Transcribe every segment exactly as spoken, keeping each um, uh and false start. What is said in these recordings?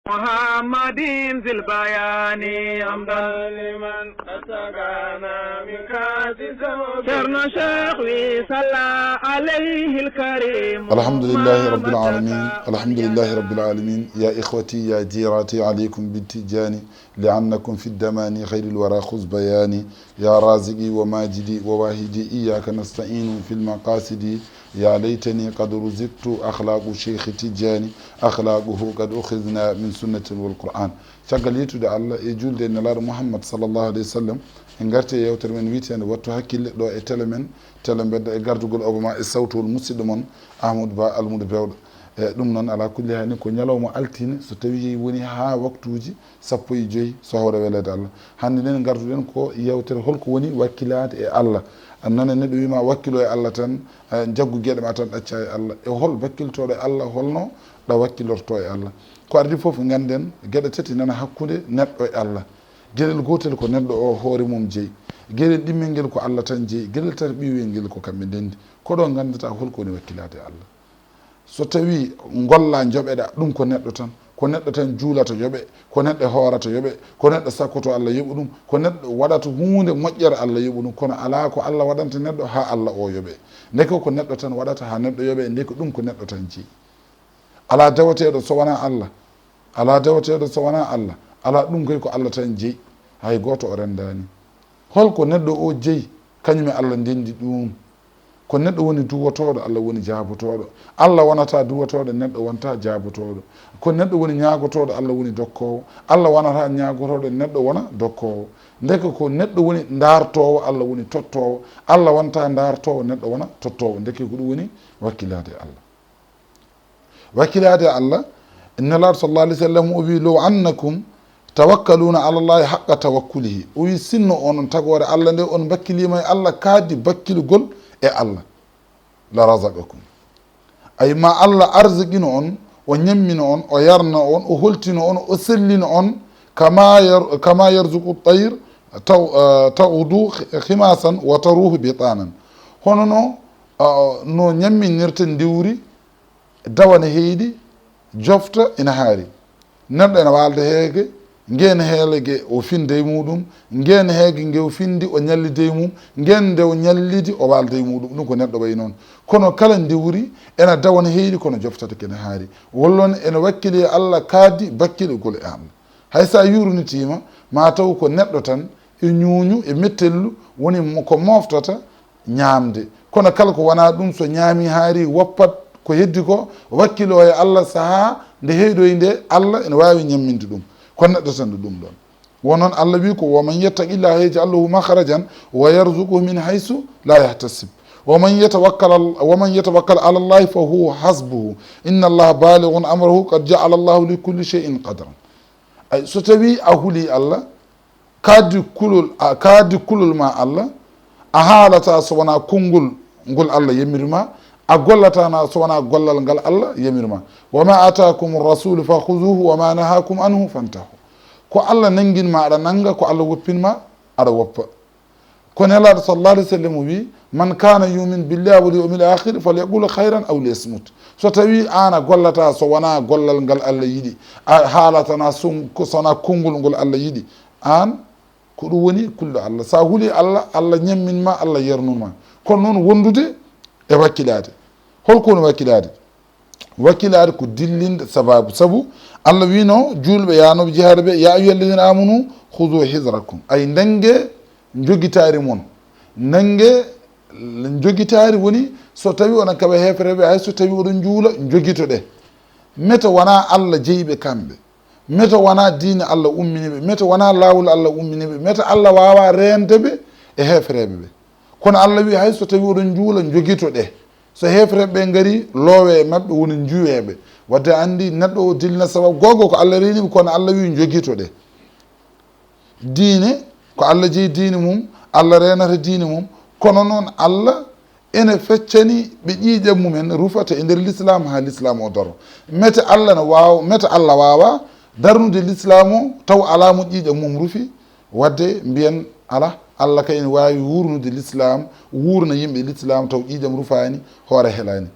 محمد ذي البيان. حمدا لمن أسقانا من كأس ذوق. Ceerno Cheikh wi صلى عليه الكريم. الحمد لله رب العالمين. الحمد لله رب العالمين. يا إخوتي يا جيراتي عليكم بالتجاني. لأنكم في الدمان خير الورى خذ بياني. يا رازقي وماجدي وواهدي إياك نستعين في المقاصد. يا ليتني قد رزقت أخلاق شيخ تجاني أخلاقه قد أخذنا من سنة والقرآن. Caggal yettude Allah e julde e Nelaaɗo Muhammad sallallahu alayhi wa sallam, en ngarti e yewtere men wiyeteende Wattu Hakkille ɗo e tele men, tele mbedda e gardugol Obama e sawtowol musidɗo mon Amadou Ba Almudo Bewɗo. E ɗum noon, alaa kulli haali, ko ñalawma altine, so tawii woni haa waktuuji sappo e joy, so hawra weleede Allah. Hannde nden ngarduɗen ko yewtere holko woni wakkilaade e Allah. A nana neɗɗo wiima wakkilo e Allah tan, eh, jaggu geɗe ma tan ɗacca e Allah. E hol bakkiltooɗo e Allah, holno ɗa wakkilorto e Allah? Ko ardi fof ngannden geɗe tati nana hakkunde neɗɗo e Allah. Geɗel gootel ko neɗɗo o hoore mum jeyi. Geɗel ɗimmel ngel ko Allah tan jeyi. Geɗel tataɓiwel ngel ko kamɓe ndenndi. Ko ɗo nganndata holko woni wakkilaade e Allah. So tawii ngolla njoɓeɗa, ɗum ko neɗɗo tan. Ko neɗɗo tan juulata yoɓe, ko neɗɗo hoorata yoɓe, ko neɗɗo sakkoto Allah yoɓu ɗum, ko neɗɗo waɗata huunde moƴƴere Allah yoɓu ɗum, kono alaa ko Allah waɗanta neɗɗo haa Allah o yoɓe. Ndeke ko neɗɗo tan waɗata haa neɗɗo yoɓe, ndeke ɗum ko neɗɗo tan jeyi. Alaa dawateeɗo so wonaa Allah. Alaa dawateeɗo so wonaa Allah. Alaa, ɗum kay ko Allah tan jeyi. Hay gooto o renndaani. Holko neɗɗo o jeyi? Kañum e Allah ndenndi ɗum. Ko neɗɗo woni duwotooɗo, Allah woni jaabotooɗo. Allah wonata duwotooɗo, neɗɗo wonta jaabotooɗo. Ko neɗɗo woni ñaagotooɗo, Allah woni dokkoowo. Allah wonata ñaagotooɗo, neɗɗo wona dokkoowo. Ndeke ko neɗɗo woni ndaartoowo, Allah woni tottoowo. Allah wonta ndaartoowo, neɗɗo wona tottoowo. Ndeke ko ɗum woni wakkilaade e Allah. Wakkilaade e Allah, Nelaaɗo sallallahu alayhi wa sallam o wi, "Low annakum tawakkaluuna ala Allahi haqqa tawakkulihi." O wi, "Sinno onon tagoore Allah nde, on bakkiliima e Allah, kaadi bakkilugol e Allah, la razaqakum." Ay ma Allah arziqino on, o ñammino on, o yarna on, o holtino on, o sellino on, kama yar-, kama yarzuqu tayr taw-, eh, taghdu khimasan wa taruhu bitanan. Hono no, ah, no ñamminirta ndiwri, dawa ne heyɗi, jofta ina haari. Neɗɗo ene waalda heege, ngeen heege o finde e muɗum, ngeen heege nge o findi o ñallida e mum, ngeen nde o ñallidi o waalda e muɗum. Ɗum ko neɗɗo wayi noon. Kono kala ndiwri ene dawa ne heyɗi kono joftata kene haari. Walla noon ene wakkili e Allah kaadi bakkilagol e Allah. Hay so a yuurnitiima, ma taw ko neɗɗo tan, e ñuuñu, e mettellu, woni mo, ko moftata ñaamde. Kono kala ko wonaa ɗum, so ñaami haari, woppat ko heddi ko, wakkilo e Allah sahaa nde heyɗoyi nde, Allah ene waawi ñamminde ɗum. Ko neɗɗo tan ɗo ɗum ɗon. Won noon Allah wi ko, "Wa man yattaqillaha yaj'al lahu makhrajan wa yarzuqhu min haythu la yahtasib. Wa man yatawakkal al-, wa man yatawakkal ala Allahi fa huwa hasbuhu. Inna Allaha balighun amrahu qad ja'ala Allahu li kulli shay'in qadran." Ay, so tawi a huli Allah, kaadi kulol, a, kaadi kulol ma Allah, a haalata so wonaa konngol ngol Allah yamiri ma, a gollatana so wonaa gollal ngal Allah yamiri ma. "Wa ma ataakum rasulu fa khuzuhu wa ma nahakum anhu fantahu." Ko Allah nangin ma aɗa nanga, ko Allah woppin ma aɗa woppa. Ko Nelaaɗo sallallahu alayhi wa sallam o wi, "Man kana yu'minu billahi wal yawmil akhir falyaqul khayran aw liyasmut." So tawi an a gollata so wonaa gollal ngal Allah yiɗi, a haalatana son-, ko so wonaa konngol ngol Allah yiɗi, an ko ɗum woni kulɗo Allah. Sa huli Allah, Allah ñammin ma, Allah yarnun ma. Kono noon wondude e wakkilaade. Holko woni wakkilaade? Wakkilaade ko dillinde sababu. Sabu Allah wino juulɓe yaanooɓe jihaade ɓe, "Ya ayyuha alladhina amanu khudhu hizrakum." Ay, ndange njogitaari mon. Ndange njogitaari woni so tawi onon kaɓe heefereɓe, hay so tawi oɗon njuula, njogitoɗe. Mete wonaa Allah jeyi ɓe kamɓe. Mete wonaa diine Allah ummini ɓe. Mete wonaa laawol Allah ummini ɓe. Mete Allah waawaa reende ɓe e heefereɓe ɓe. Kono Allah wi, hay so tawi oɗon njuula, njogitoɗe. So heefereɓe ɓe ngari, loowe e maɓɓe woni njuweeɓe. Wadde anndi neɗɗo o dillina sababu. Googo ko Allah reeni ɓe, kono Allah wi njogitoɗe. Diine, ko Allah jeyi diine mum, Allah reenata diine mum. Kono noon Allah ene feccani ɓe ƴiiƴam mumen rufata e nder Lislaam haa Lislaam o daro. Mete Allah ne waawa, mete Allah waawa darnude Lislaam o taw alaa mo ƴiiƴam mum rufi? Wadde mbiyen alaa, Allah kay ene waawi wuurnude Lislaam, wuurna yimɓe Lislaam taw ƴiiƴam rufaani, hoore helaani.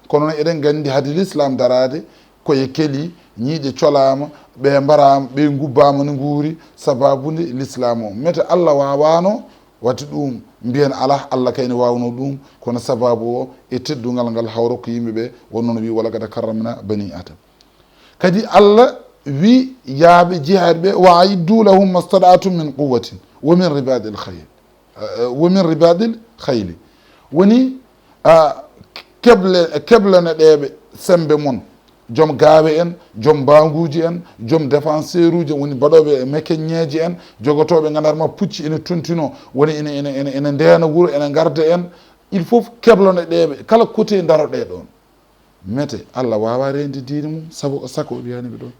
Kono noon eɗen nganndi hade Lislaam daraade ko e keli Ñiiƴe colaama, ɓe mbaraama, ɓe ngubbaama no nguuri, sababu nde lislaam o. Mete Allah waawaano waɗde ɗum, mbiyen alaa, Allah kay ne waawnoo ɗum, kono sababu o e teddungal ngal hawra ko yimɓe ɓe, wonno no wiyi, "Wa laqad karramna bani Adam." Kadi Allah wi yaaɓe jihaade ɓe, "Wa a'iddu lahum mastada'tum min quwwatin wa min ribadil khayl." Eh, wa min ribadil khayli. Woni, ah, keble-, keblane ɗeeɓe sembe mon, joom gaawe en, joom mbaanguuji en, joom défenseur uji en, woni mbaɗooɓe mekeñeeji en, jogotooɓe ngandar ma pucci ene tontino, woni ene, ene, ene, ene ndeena wuro, ene ngarda en. Il faut keblane ɗeeɓe, kala côté ndaroɗe ɗon. Mete, Allah waawa reende diine mum, sabu o sako o wiyaani ɓe ɗon.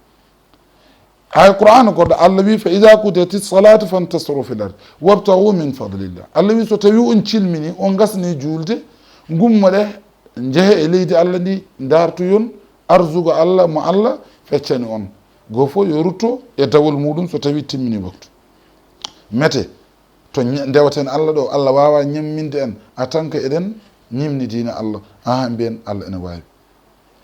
Hay Qur'aana goɗɗo, Allah wi, "Fa iza qudiyati salatu fantashiru fil ardi wabtaghu min fadlillah." Allah wi, "So tawi on cilmini, on gasni juulde, ngummoɗe, njehe e leydi Allah ndi, ndartoyon arzugo Allah mo Allah feccani on." Go fof yo rutto e dawol muɗum so tawi timmini waktu. Mete, to ña-, ndewaten Allah ɗo, Allah waawa ñamminde en, a tan ko eɗen ñimni diine Allah. Aha, mbiyen Allah ene waawi.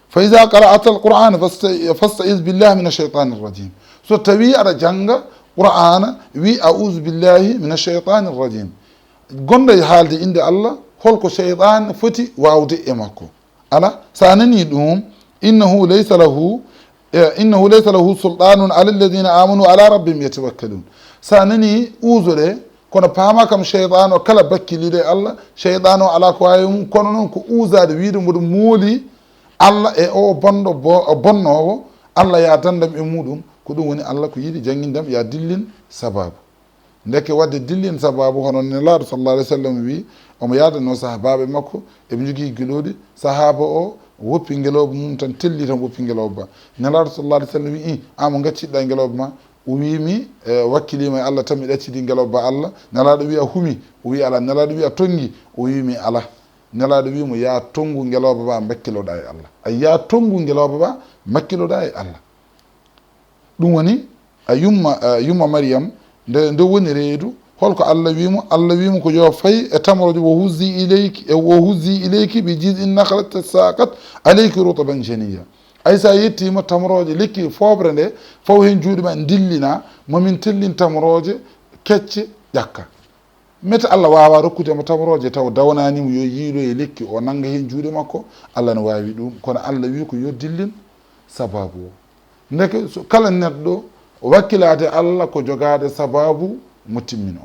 "Fa iza qara'ta al-Qur'ana fasta-, fasta'iz billahi minash shaytanir rajim." So tawi aɗa jannga Qur'aana, wi, "A'udhu billahi minash shaytanir rajim." Gonɗo e haalde innde Allah, holko shaytan foti waawde e makko? Ala, sa nani ɗum, "Innahu laysa lahu, eh, innahu laysa lahu sultanun ala alladhina amanu ala rabbihim yatawakkalun." Sa nani uusde, kono paama kam shaytan o kala bakkiliiɗo e Allah, shaytan o ala ko waawi mum, kono noon ko uusde wiide mboɗo mooli Allah e o bonɗo bo-, bonnoowo, Allah ya dandam e muɗum, ko ɗum woni Allah ko yiɗi janngindam ya dillin sababu. Ndeke wadde dillin sababu, hono Nelaaɗo sallallahu alaihi wasallam wi, omo yaadano sahabaaɓe makko, eɓe njogii gelooɗi, sahaaba o woppi ngelooba mum tan, telli tan woppi ngelooba ba. Nelaaɗo sallallahu alaihi wasallam wi, "I, a mo ngacciɗɗa ngelooba ma?" O wi mi, "E, wakkiliima e Allah tan, mi ɗaccidi ngelooba ba Allah." Nelaaɗo wi, "A humi?" O wi, "Ala." Nelaaɗo wi, "A tongi?" O wi mi, "Ala." Nelaaɗo wi mo, "Ya tongu ngelooba ba, mbakkiloɗa e Allah." Ay, ya tongu ngelooba ba, mbakkiloɗa e Allah. Ɗum woni, a yumma, a yumma Mariyam, nde, nde woni reedu, holko Allah wi mo? Allah wi mo ko yo fay e tamrooje, "Wa huzzi ilayki, e wa huzzi ilayki bi jiz'in nakhlati tasaqat alayki rutaban janiyya." Ay, sa yettiima tamrooje, lekki fooɓre nde, faw heen juuɗe ma, ndillina, mamin tellin tamrooje kecce ƴakka. Mete Allah waawa rokkude mo tamrooje taw dawanaani mo yo yiiloye lekki o nannga heen juuɗe makko? Allah no waawi ɗum, kono Allah wi ko yo dillin sababu o. Ndeke so kala neɗɗo wakkilaade Allah ko jogaade sababu mo timmino.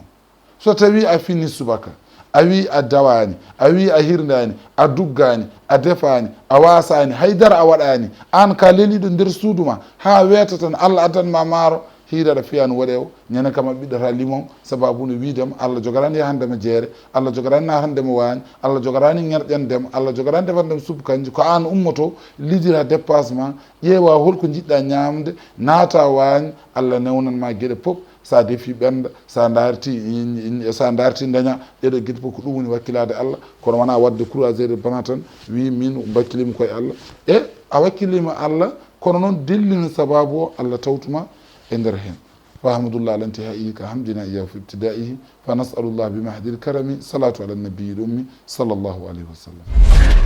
So tawi a fini subaka, a wi a dawaani, a wi a hirndaani, a duggaani, a defaani, a waasaani, haydara a waɗaani, aan ka leliiɗo nder suudu ma, haa weeta tan Allah addan ma maaro, hiira aɗa fiyaani woɗeewo, ñande kam a ɓiɗɗata limon, sababu no wiidema Allah jogaraani yahande ma jeere, Allah jogaraani naatande ma waañ, Allah jogaraani ŋerƴande ma, Allah jogaraani defande ma suppu kanji, ko aan ummoto, lijira dépasse ma, ƴeewa holko njiɗɗa ñaamde, naata waañ, Allah newnan ma geɗe pop, sa defi ɓenda, sa darti, sa darti daña, ɗeɗo geɗe pop ko ɗum woni wakkilaade Allah, kono wona wadde croisé de bras tan, wi min mbakkilima koye Allah. E a wakkilima Allah, kono noon dillina sababu o Allah tawtuma e nder heen. Wa hamdulillah ala intihaihi ka hamdina iyahu fi ibtidaihi, fa nas'alullah bi mahdil karami, salatu ala nabiyil ummi, sallallahu alayhi wa sallam.